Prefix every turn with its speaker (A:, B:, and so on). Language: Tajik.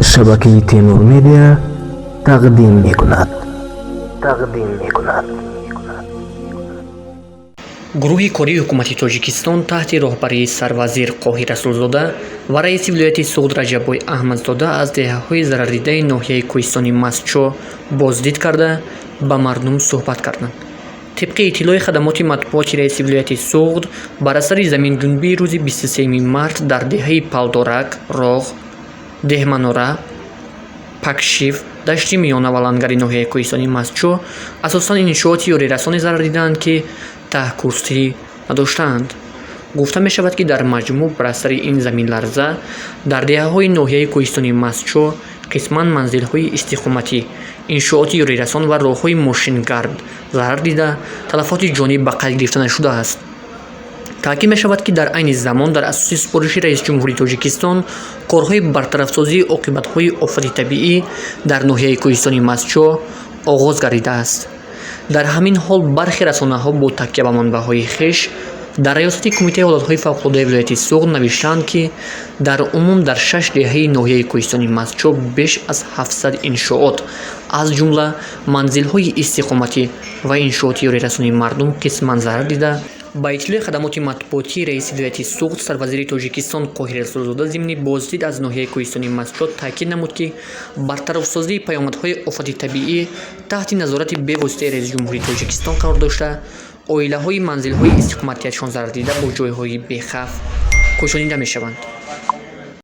A: Шабакаи Темур Медиа тақдим мекунад, тақдим мекунад.
B: Гурӯҳи кории ҳукумати Тоҷикистон таҳти роҳбарии сарвазир Қоҳир Расулзода ва раиси вилояти Суғд Раҷаббой Аҳмадзода аз деҳаҳои зарардидаи ноҳияи кӯҳистони Мастчоҳ боздид карда, ба мардум суҳбат карданд. Тибқи иттилои хадамоти матбуоти раиси вилояти Суғд, бар асари заминҷунбии рӯзи 23 март дар деҳаи Палдорак, Роғ, Деҳманора, Пакшиф, Дашти Миёна ва Лангари ноҳияи кӯҳистони Мастчоҳ асосан иншооти ёрирасоне зарар дидаанд, ки таҳкурсӣ надоштаанд. Гуфта мешавад, ки дар маҷмӯъ бар асари ин заминларза дар деҳаҳои ноҳияи кӯҳистони Мастчоҳ қисман манзилҳои истиқоматӣ, иншооти ёрирасон ва роҳҳои мошингард зарар дида, талафоти ҷонӣ ба қайд гирифта нашудааст. Таъкид мешавад, ки дар айни замон дар асоси супориши раиси ҷумҳури Тоҷикистон корҳои бартарафсозии оқибатҳои офати табиӣ дар ноҳияи кӯҳистони Мастчоҳ оғоз гардидааст. Дар ҳамин ҳол бархе расонаҳо бо такя ба манбаъҳои хеш дар раёсати Кумитаи ҳолатҳои фавқулодаи вилояти Суғд навиштаанд, ки дар умум дар шаш деҳаи ноҳияи кӯҳистони Мастчоҳ беш аз 700 иншоот, аз ҷумла манзилҳои истиқоматӣ ва иншооти ёрирасонии мардум қисман зарар дида. Ба иттилои хадамоти матбуотии раиси вилояти Суғд, сарвазири Тоҷикистон Қоҳир Расулзода зимни боздид аз ноҳияи кӯҳистони Мастчоҳ таъкид намуд, ки бартарафсозии паёмадҳои офати табиӣ таҳти назорати бевоситаи раиси ҷумҳури Тоҷикистон қарор дошта, оилаҳои манзилҳои истиқоматиашон зарардида бо ҷойҳои бехавф кӯчонида мешаванд.